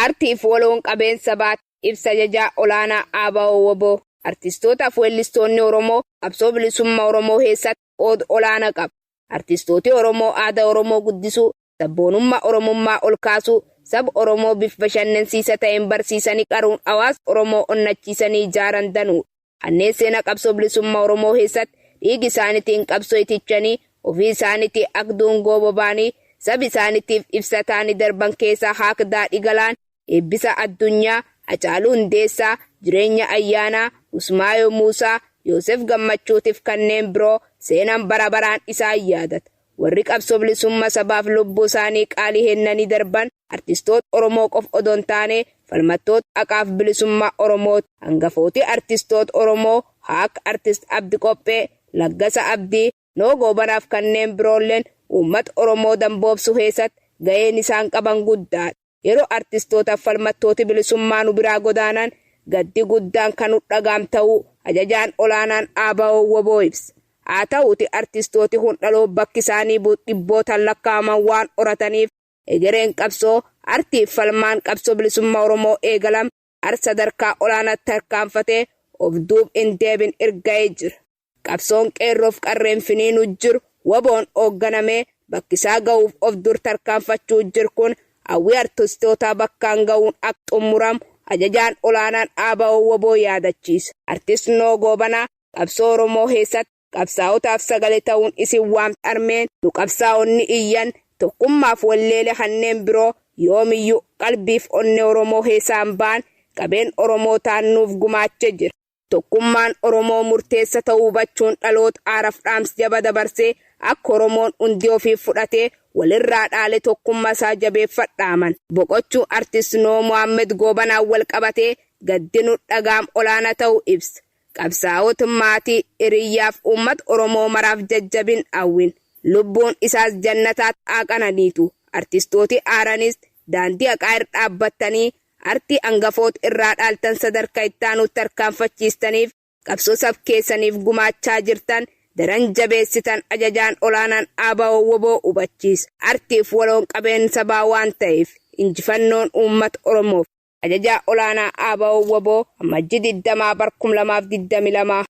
Artiif waloon qabeen sabaati ibsa ajajaa olaanaa ABO WBO. Artistootaaf weellistoonni Oromoo qabsoo bilisummaa Oromoo keessatti qooda olaanaa qabu. Artistooti Oromoo aadaa Oromoo guddisuu, sabboonummaa Oromummaa ol kaasuu, saba Oromoo bifa bashannansiisa ta'een barsiisanii qaruun hawaasa Oromoo onnachiisanii ijaaran danuudha. Kanneen seenaa qabsoo bilisummaa Oromoo keessatti dhiigi isaaniitiin qabsoo itichanii ofii isaaniitii akka dungoo boba'anii saba isaaniitiif ibsa ta'anii darban keessaa Haak Daadhii Galaan, Eebbisa Addunyaa, Hacaaluu Hundeessaa, Jireenya Ayyaanaa, Usmaayoo Muusaa, Yoosef Gammachuutiif kanneen biroo seenaan bara baraan isaan yaadata. Warri qabsoo bilisummaa sabaaf lubbuu isaanii qaalii hennanii darban artistoota Oromoo qofa odoo hin taane falmattoota haqaaf bilisummaa Oromooti. Hangafooti artistoota Oromoo Haak Artist Abdi Qophee, Laggasa Abdii, Noo Goobanaaf kanneen biroolleen uummata Oromoo damboobsuu keessatti ga'een isaan qaban guddaadha. Yeroo artistootaaf falmattooti bilisummaa nu biraa godaanan gaddi guddaan kan nu dhagaam ta'uu ajajaan olaanaan ABO WBO ibsa. Haa ta'uuti artistooti kun dhaloo bakki isaanii dhibbootaan lakkaa'aman waan horataniif egereen qabsoo artiif falmaan qabsoo bilisummaa Oromoo eegalam har sadarkaa olaanaatti tarkaanfatee of duub hin deebin erga'ee jira. Qabsoon qeerroof qarreen finiinuu jiru WBOn hoogganamee bakkisaa ga'uuf of dur tarkaanfachuu jiru kun hawwii artistootaa bakkaan ga'uun akka xumuramu ajajaan olaanaan ABO WBO yaadachiisa. Artist Noo Goobanaa qabsoo Oromoo keessatti qabsaa'otaaf sagalee ta'uun isin waamte armeen nu qabsaa'onni iyyan tokkummaaf walleele kanneen biroo yoomiyyuu qalbiif onnee Oromoo keessaan ba'an qabeen Oromoo taannuuf gumaache jira. Tokkummaan Oromoo murteessa ta'uu hubachuun dhaloota aaraaf dhaamsa jaba dabarsee akka Oromoon hundi ofiif fudhatee walirraa dhaale tokkummaa isaa jabeeffadhaaman. Boqochuu artist Noo Mohaammed Goobanaan wal qabatee gaddi nu dhagaam olaanaa ta'uu ibsa. Qabsaa'ota maatii hiriyyaaf uummata Oromoo maraaf jajjabin hawwin. Lubbuun isaas jannataatti haa qananiitu. Artistooti aaranis daandii haqaa irra dhaabbattanii artii hangafoota irraa dhaaltan sadarkaa itti tarkaanfachiistaniif qabsoo sab keessaniif gumaachaa jirtan daran jabeessitan ajajaan olaanaan ABO WBO hubachiisa. Artiif waloon qabeen sabaa waan ta'eef injifannoon uummata Oromoof. Ajajaa olaanaa ABO WBO Amajjii 20 2022.